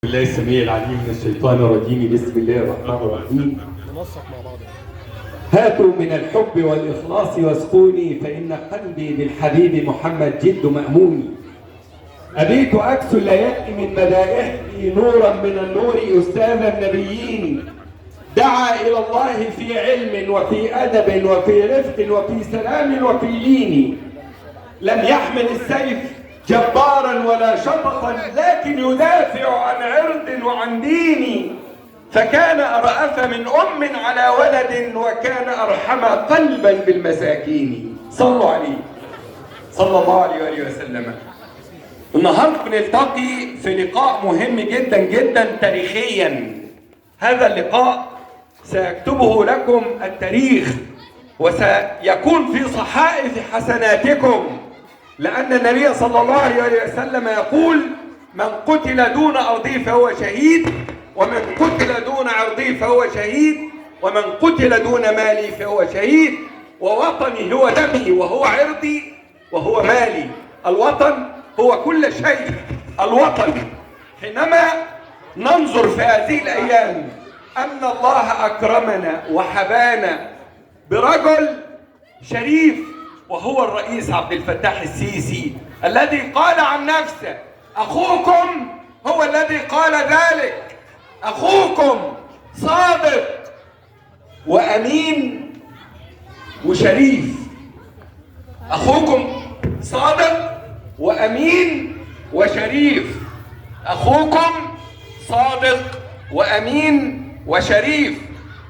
الله السميع العليم من الشيطان الرجيم. بسم الله الرحمن الرحيم. هاتوا من الحب والإخلاص واسقوني، فإن قلبي بالحبيب محمد جد مأمون. أبيت أكسو الليالي من مدائحه نورا من النور أستاذ النبيين. دعا إلى الله في علم وفي أدب وفي رفق وفي سلام وفي لين. لم يحمل السيف جبارا ولا شططا، لكن يدافع عن عرض وعن دين. فكان أرأف من أم على ولد، وكان أرحم قلبا بالمساكين. صلوا عليه صلى الله عليه وآله وسلم. النهارده بنلتقي في لقاء مهم جدا جدا تاريخيا. هذا اللقاء سيكتبه لكم التاريخ وسيكون في صحائف حسناتكم، لأن النبي صلى الله عليه وسلم يقول: من قتل دون أرضه فهو شهيد، ومن قتل دون عرضه فهو شهيد، ومن قتل دون مالي فهو شهيد، ووطني هو دمي وهو عرضي وهو مالي. الوطن هو كل شيء. الوطن حينما ننظر في هذه الأيام أن الله أكرمنا وحبانا برجل شريف، وهو الرئيس عبد الفتاح السيسي، الذي قال عن نفسه: أخوكم هو الذي قال ذلك. أخوكم صادق وأمين وشريف. أخوكم صادق وأمين وشريف. أخوكم صادق وأمين وشريف.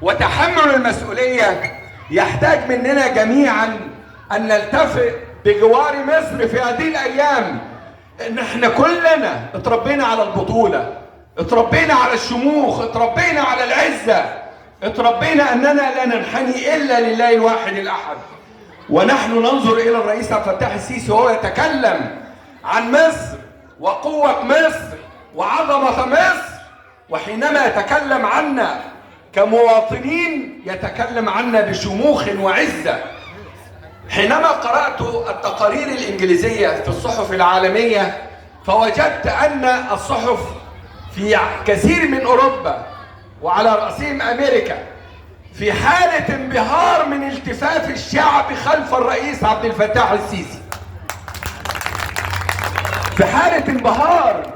وتحمل المسؤولية يحتاج مننا جميعا أن نلتفت بجوار مصر في هذه الأيام. إن احنا كلنا اتربينا على البطولة، اتربينا على الشموخ، اتربينا على العزة، اتربينا أننا لا ننحني إلا لله الواحد الأحد. ونحن ننظر إلى الرئيس عبد الفتاح السيسي وهو يتكلم عن مصر وقوة مصر وعظمة مصر، وحينما يتكلم عنا كمواطنين يتكلم عنا بشموخ وعزة. حينما قرأت التقارير الإنجليزية في الصحف العالمية فوجدت أن الصحف في كثير من أوروبا وعلى رأسهم أمريكا في حالة انبهار من التفاف الشعب خلف الرئيس عبد الفتاح السيسي. في حالة انبهار،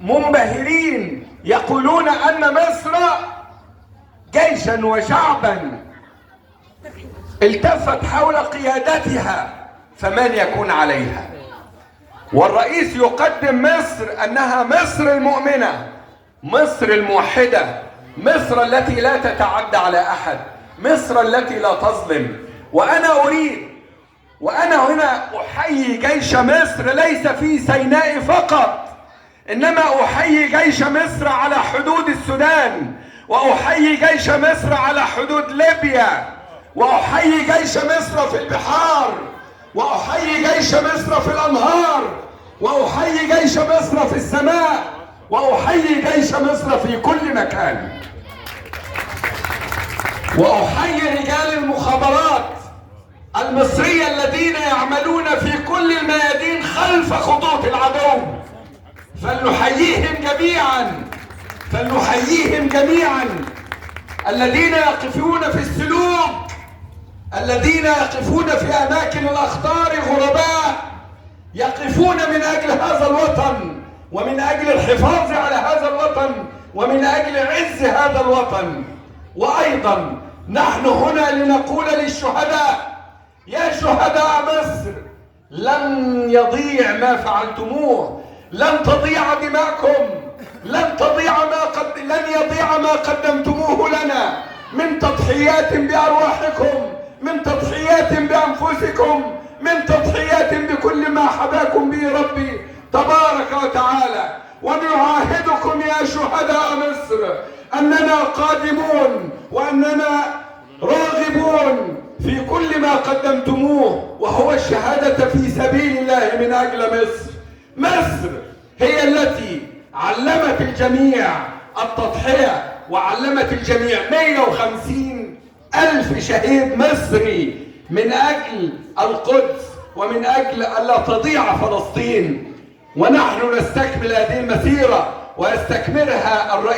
منبهرين، يقولون أن مصر جيشا وشعبا التفت حول قيادتها فمن يكون عليها. والرئيس يقدم مصر أنها مصر المؤمنة، مصر الموحدة، مصر التي لا تتعدى على أحد، مصر التي لا تظلم. وأنا أريد وأنا هنا أحيي جيش مصر ليس في سيناء فقط، إنما أحيي جيش مصر على حدود السودان، وأحيي جيش مصر على حدود ليبيا، وأحيي جيش مصر في البحار، وأحيي جيش مصر في الأنهار، وأحيي جيش مصر في السماء، وأحيي جيش مصر في كل مكان. وأحيي رجال المخابرات المصرية الذين يعملون في كل الميادين خلف خطوط العدو. فلنحييهم جميعا الذين يقفون في السلوك، الذين يقفون في أماكن الأخطار غرباء، يقفون من أجل هذا الوطن ومن أجل الحفاظ على هذا الوطن ومن أجل عز هذا الوطن. وأيضا نحن هنا لنقول للشهداء: يا شهداء مصر، لن يضيع ما فعلتموه، لن تضيع دماءكم، لن يضيع ما قدمتموه لنا من تضحيات بأرواحكم، من تضحيات بأنفسكم، من تضحيات بكل ما حباكم به ربي تبارك وتعالى. ونعاهدكم يا شهداء مصر أننا قادمون وأننا راغبون في كل ما قدمتموه، وهو الشهادة في سبيل الله من أجل مصر. مصر هي التي علمت الجميع التضحية، وعلمت الجميع 150,000 شهيد مصري من أجل القدس ومن أجل ألا تضيع فلسطين. ونحن نستكمل هذه المسيرة ويستكملها الرئيس